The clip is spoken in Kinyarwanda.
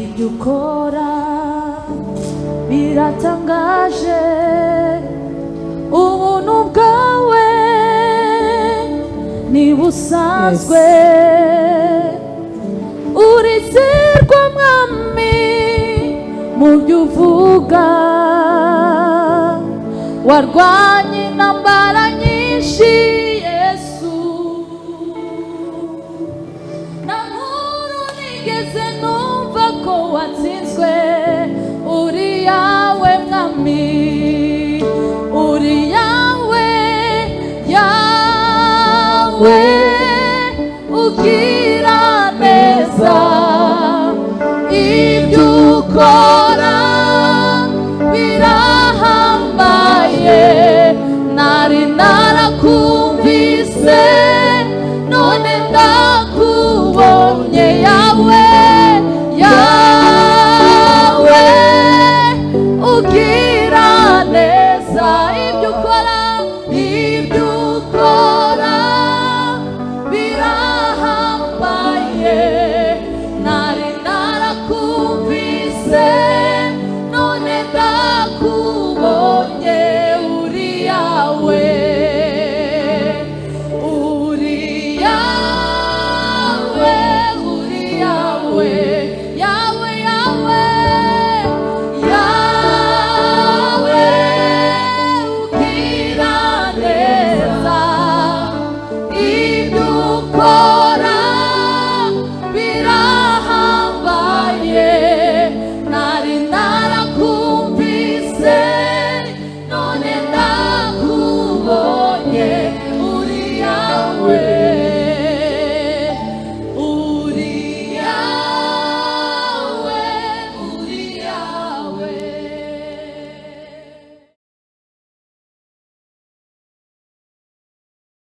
Ibyo ukora biratangaje, ubuntu bwawe ntibusanzwe. Urizerwa, Mwami, mu byo uvuga. Warwanye intambara nyinshi, Yesu. Nta nkuru nigeze numva ko watsinzwe. Uri yawe, Mwami.